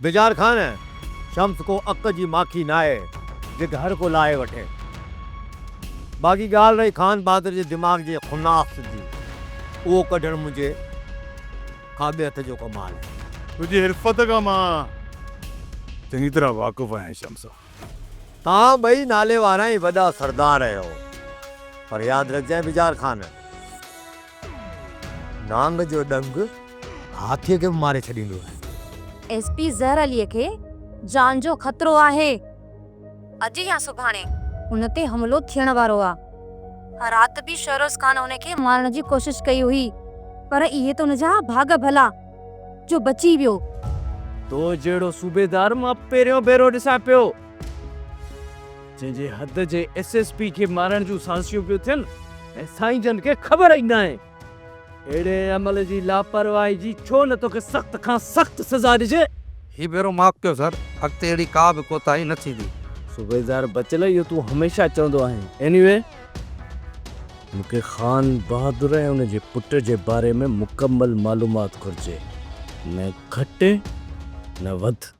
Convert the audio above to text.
بجار خان، شمس ڪو اڪ جي ماکي ناهي، جيڪي هر ڪو لاهي وٺي. باقي ڳالهه رهي خان بهادر جي دماغ جي خناس جي، اهو ڪڍڻ منهنجي کاٻي هٿ جو ڪمال آهي. تنهنجي حرفت کان مان چڱي طرح واقف آهيان شمس. توهان ٻئي نالي وارا ۽ وڏا سردار آهيو، پر ياد رکجانء بجار خان، نانگ جو ڏنگ هاٿيء کي به ماري ڇڏيندو آهي. ايس پي زهر عليء کي جان جو خطرو آهي. اڄ يا سڀاڻي ان تي حملو ٿيڻ وارو آ. رات به شهروز خان ان کي مارڻ جي ڪوشش ڪئي هئي، پر اهي ته ان جا ڀاڳ ڀلا جو بچي ويو. تو جهڙو صوبيدار مان پهريون ڀيرو ڏسان پيو، جنهن جي حد جي ايس ايس پي کي مارڻ جون سازشون پيون ٿين ۽ سائين جن کي خبر ئي ناهي. اهڙي عمل جي لاپرواهي جي ڇو نه توکي سخت کان سخت سزا ڏجي. هي ڀيرو معاف ڪيو سر، اڳتي اهڙي ڪا به ڪوتاهي نه ٿيندي. صوبيدار بچل اهو تون هميشه چوندو آهين. ايني وي مون کي خان بهادر ۽ ان جي پٽ جي باري ۾ مڪمل معلومات گهرجي، نه گهٽ نه وڌ.